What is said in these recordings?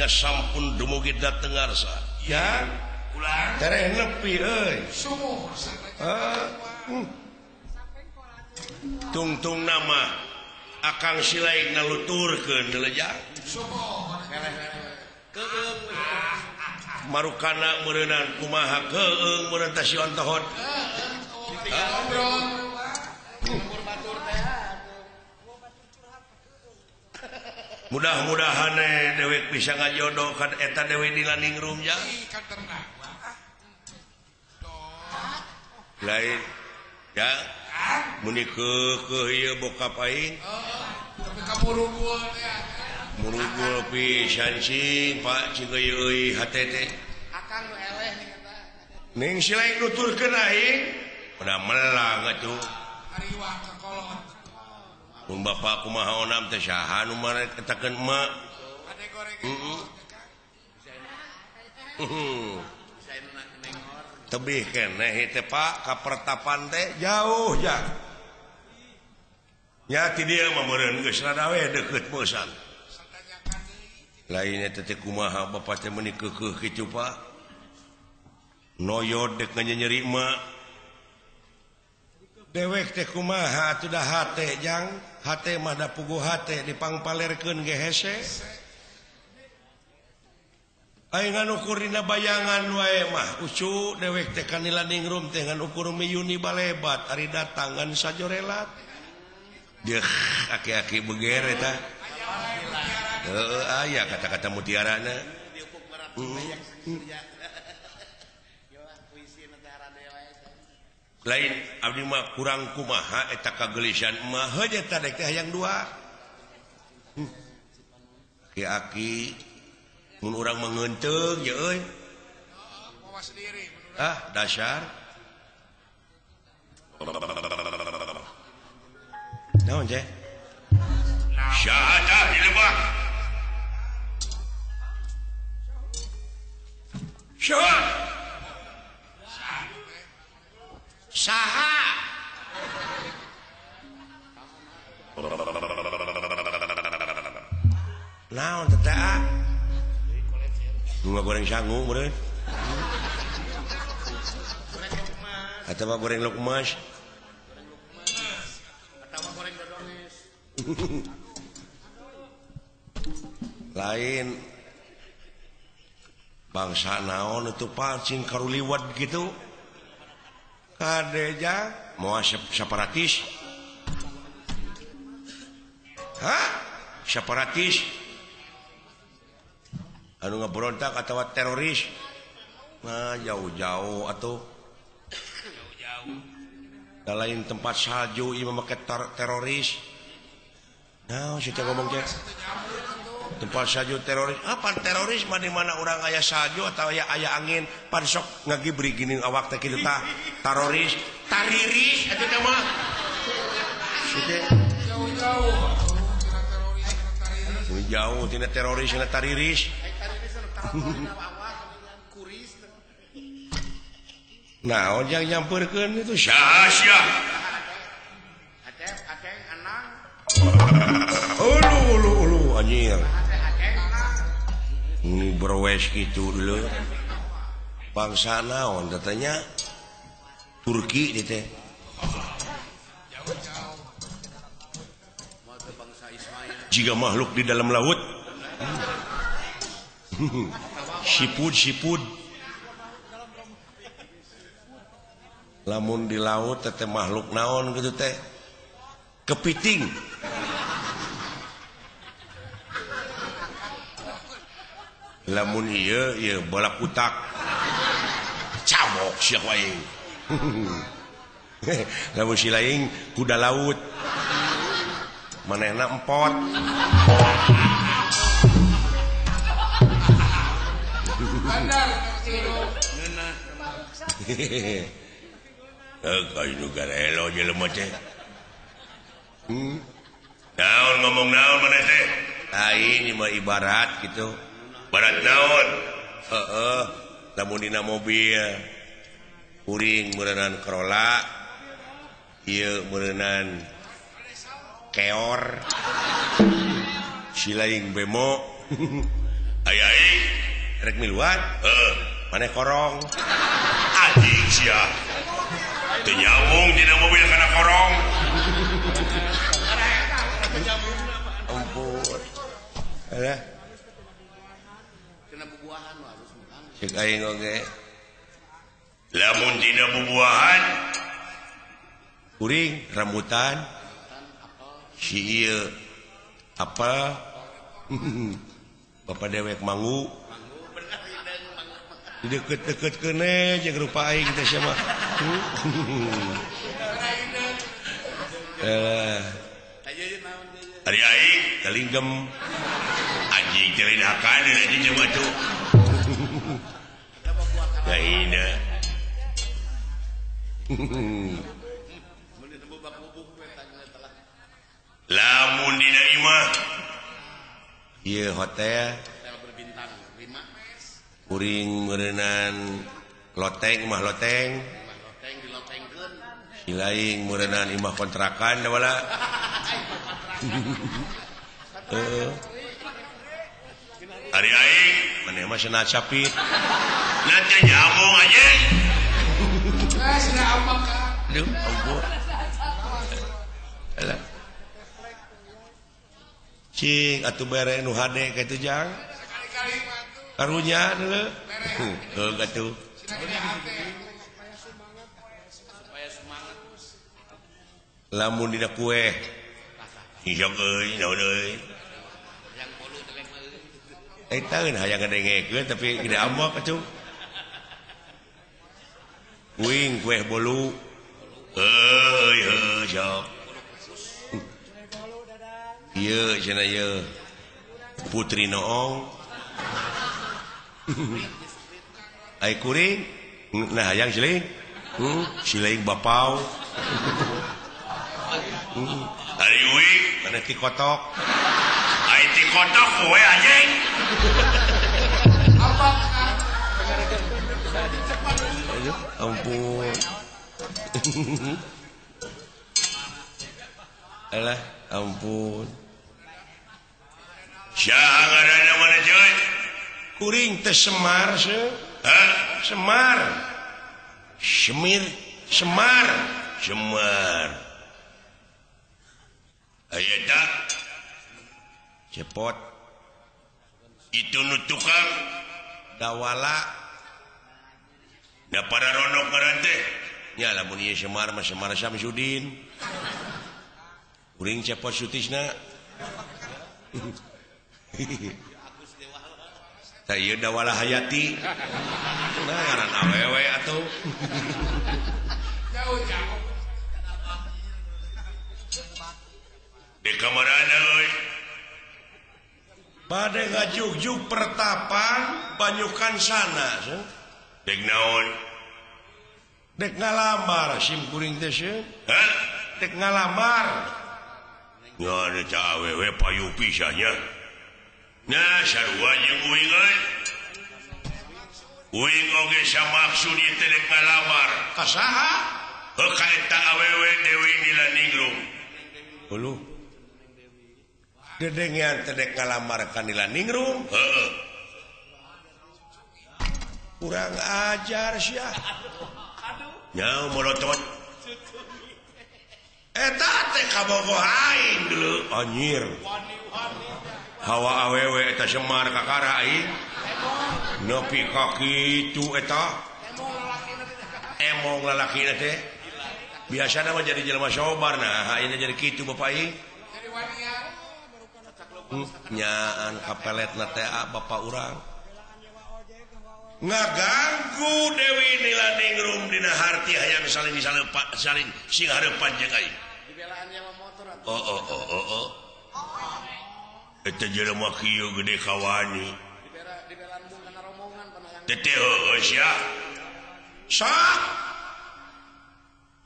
Sampun dumugi dateng ngarsa ya tereh nepi euy tungtung nama akang silaik ngaluturkeun deuleuh marukana meureunnan kumaha keung meureun teh si ontohot mudah-mudahan dewek bisa ngajodoh kan eta dewe di landing room ya lain ya muni keukeuh ieu bokap aing murugul pisan cing Pak cing euy hate teh akang nu eleh ning eta ning silaing nuturkeun aing udah melang atuh hariwang ka kolot mun bapak kumaha onam teh saha nu maretakeun emak tebih keneh teh Pak ka pertapan teh jauh ya nya ti dieu mah meureun geus rada we deukeut peusan lainnya teh kumaha bapak teh meuni keukeuh kitu Pak noyod dek nganyeri emak dewek teh kumaha atuh da hate jang hate mah da puguh hate dipangpalerkeun ge hese aing ngan ukur dina bayangan wae mah ucu dewek teh kanila ningrum teh ngan ukur miyuni balebat ari datangan sajorelat deuk aki-aki beger eta heueuh aya kata-kata mutiarana lain abdi mah kurang kumaha eta kagelisan mah heuh eta dek teh hayang dua aki-aki mun urang mah ngeunteung ye euy ah dasar naon teh syahadah ieu mah syahadah saha naon teh ah bunga goreng sangu meureun atawa goreng lukmas atawa goreng dodones lain bangsa naon itu pancing karuliwat gitu kadeja mau separatis hah separatis anu ngeberontak atau teroris nah jauh-jauh atau jauh-jauh lain tempat salju ieu make teroris nah situ ngomong teh tempat salju teroris apa teroris mah di mana urang aya salju atau aya aya angin pan sok ngagibri gini awak teh kitu tah teroris tariris atuh teh mah situ jauh-jauh jauh tina teroris tina tariris nah ojang nyamperkeun itu sia-sia ulu ulu ulu anjir ini berwes gitu dulu bangsa naon katanya Turki gitu jika makhluk di dalam laut sipud sipud lamun di laut teh makhluk naon gitu teh kepiting lamun ieu ieu bola kutak cabok sia ku aing lamun si laing kuda laut manehna empot Naon ngomong naon maneh teh? Lain ieu mah ibarat gitu. Barat naon? Heeh, lamun dina mobil kuring meureunan Corolla, ieu meureunan keor. Si lain bemo. Aya aing rek miluan? Heeh, maneh korong. Anjing sia. Teu nyambung dina mobil kana korong. Ampun. Alah. Kena bubuahan mah harus makan. Cek aing oge. Lamun dina bubuahan kuring rambutan si ieu apel bapak dewek manggu deket-deket kene jeung rupa aing teh sia mah. Ari aing kalinggem anjing teh lain hakan anjing jeung atuh. Lainna. Lamun dina imah ieu hotel berbintang 5 kuring meureunan loteng mah loteng si lain meureunan imah kontrakan da wala. Heeh. Ari aing maneh mah cenah capit. Nah teh nyambung anjing. Ah cenah ambek ka. Aduh ampun. Alah. Cing atuh bere nu hade kitu jang. Sekali-kali mah atuh. Karunya deuleu. Heuh atuh. Supaya semangat. Lamun dina kue. Isok euy naon euy. Yang bolu teh mah. Eta eun hayang ngadengekeun tapi gede ambek atuh. Kuing kue bolu. Heuy heuh sok. Ieu cenah ieu. Putri Noong. Ai kuring nah hayang siling. Siling bapau. Ari uing mana ti kotok. Ai ti kotok kowe anjing. Aduh, ampun. Alah, ampun. Saha ngaranna mana coy? Kuring teh Semar seuh. Hah? Semar. Semir, Semar, Semar. Aya tak? Cepot. Itu nu tukang dawala. Da para ronok ngaran teh. Nya lamun ieu Semar mah Semar Samsudin. Kuring cepot sutisna. Tah ieu Dawala Hayati. Nah ngaran awewe atuh. Jauh-jauh. Di kamarana euy. Bade ngajugjug pertapan banyukan sana. Dek naon? Dek ngalamar sim kuring teh seuh. Hah? Dek ngalamar. Nya da awewe payu pisan nya. Nah sarua jeung uing euy. Uing oge samaksud ieu teh dek ngalamar. Ka saha? Heuh ka eta awewe Dewi Nilaningrum. Uluh. Dedengean teh dek ngalamar ka Nilaningrum. Heeh. Kurang ajar sia. Nya molotot. Eta teh kabogoh aing dulu anjir. Hawa awewe eta Semar kakara aing. Nepi ka kitu eta. Emong lalakina teh. Biasana mah jadi jelema sobar nah ayeuna jadi kitu bapak aing. Nyaan kapeletna teh bapak urang. Ngaganggu Dewi Nilaningrum dina harti hayang saling saling sing hareupan jeung aing. Oh oh oh oh oh. Eta jelema kieu gede kawani. Teteh heueuh sia. Sok.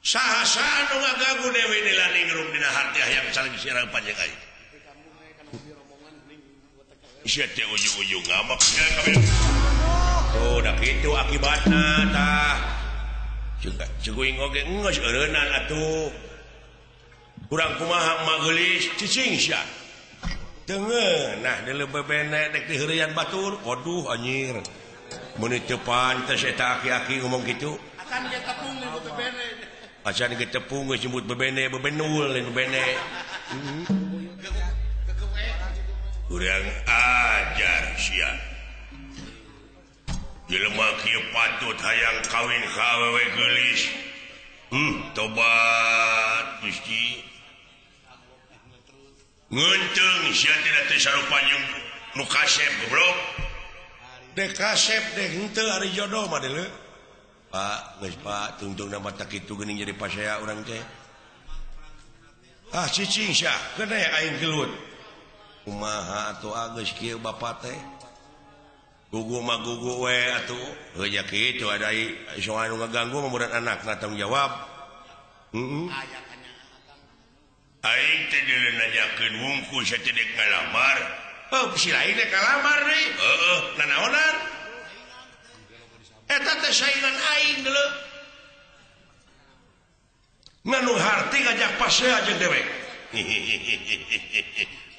Saha-saha nu ngaganggu Dewi Nilaningrum dina hati hayang saling sirang panjang aing. Sia teh ujung-ujung ngamak kabeh. Oh, da kitu akibatna tah. Ceuk oge geus eureunnan atuh. Kurang kumaha emak geulis cicing sia. Teu ngeunah deuleu bebene dek diheureuyan batur. Waduh anjir. Meuni teu pantes eta aki-aki ngomong kitu. Acan ge tepung nyebut bebene. Acan ge tepung geus nyebut bebene, bebenul lain bebene. Kurang ajar sia. Jelema kieu patut hayang kawin ka awewe geulis. Tobat Gusti. Ngeunteung sia teh teu sarupa jeung nu kasep goblok. Dek kasep dek henteu ari jodoh mah deuleu. Pak, geus Pak, tungtungna mah tak kitu geuning jadi pasea urang teh. Ah cicing sia, keun aing gelut. Kumaha atuh geus kieu bapa teh. Gugu mah gugu we atuh. Heuh nya kitu ada soal nu ngaganggu mah budak anakna tanggung jawab. Heeh. Aing teh deuleu nanyakeun wungkul sia teh dek ngalamar. Heuh si lain dek ngalamar deui. Heueuh, nanaonan? Eta teh saingan aing deuleu. Nganu harti ngajak pasea jeung dewek.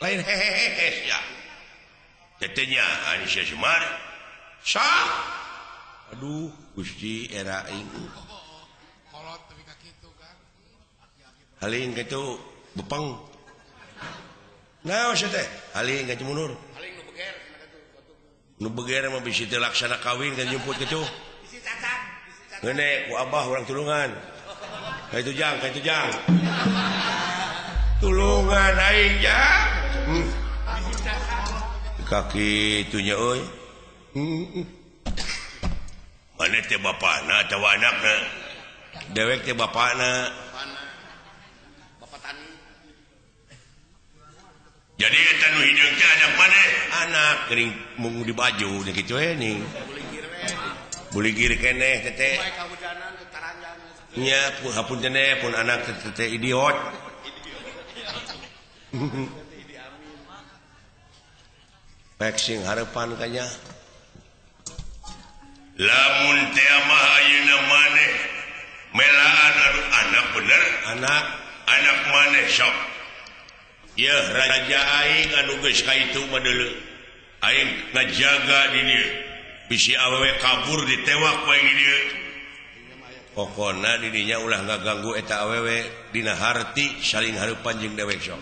Lain hehehe ya. Tetenya Aisyah Semar sah. Aduh Gusti era aing. Kolot tapi ka kitu kan. Haling kitu bepeng. Naon sia teh? Haling ka mundur. Haling nu beger Nu beger mah bisi teu laksana kawin kan jemput kitu. Bisi cacat, bisi cacat. Ngeune ku abah urang tulungan. Ka itu jang, ka itu jang. Tulungan aing ya. Kaki itunya euy. Mana teh bapana atawa anakna? Dewek teh bapana. Bapak tani. Jadi eta nu hideung teh anak maneh? Anak geuning mung di baju nya kitu we ning. Buligir keneh teh. Nya hapunten pun anak teh idiot. Pek sing harepan kanya. Lamun teh mah ayeuna maneh melaan anu anak bener, anak anak maneh sok. Yeuh raja aing anu geus ka itu mah deuleu. Aing ngajaga di dieu. Bisi awewe kabur ditewak ku aing di dieu. Pokona di dinya ulah ngaganggu eta awewe dina harti saling hareupan jeung dewek sok.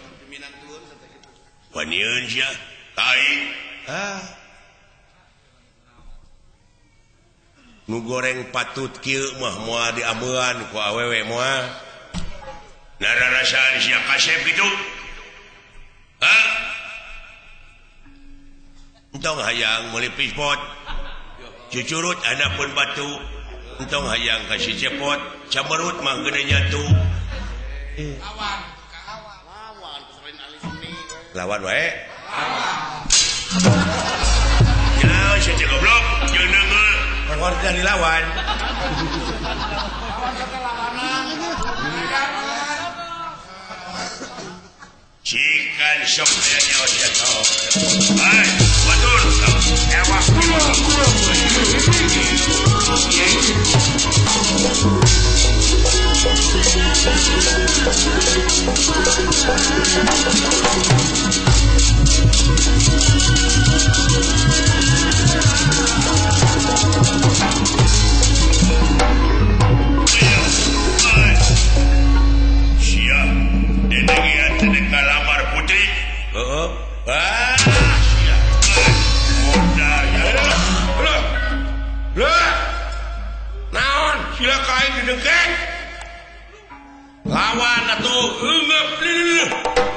Wanieun sia ka aing. Ah. Nu goreng patut kieu mah moal diameuan ku awewe moal. Nararasaan sia kasep kitu. Hah? Entong hayang meuli pispot. Cucurut anapun batu. Entong hayang ka si cepot, camerut mah gede nyatu. Lawan, lawan selain ahli seni. Lawan wae. Ya, si goblok, jeung neungeul. Lawan teh dilawan. Lawan teh lawanan. Cikan sok aya nyawa sia tau. Hai, batur. Ewa. Sia, dedengian teh ngalamar putri. Heeh. Ah, sia. Modal ya. Loh. Loh. Naon sila ka aing didengkeng? Lawan atuh eungeup leuh.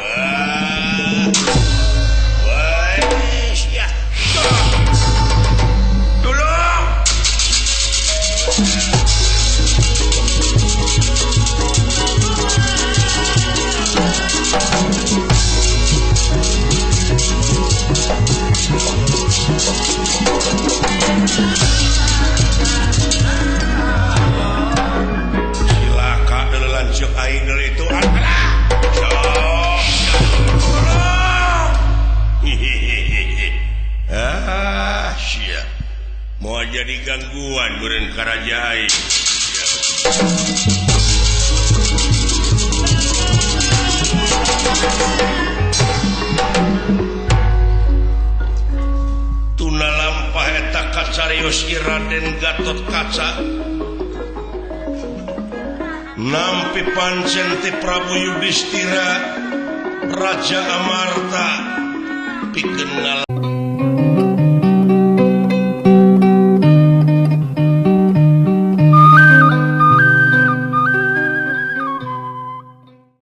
Ah. Wah, sia. Tolong. Cilaka kitu alah. Ah, sia. Mau jadi gangguan beureun karaja aing. Tuna lampah eta kacarios Raden Gatot Kaca. Nampi pancen ti Prabu Yudhistira Raja Amarta pikeun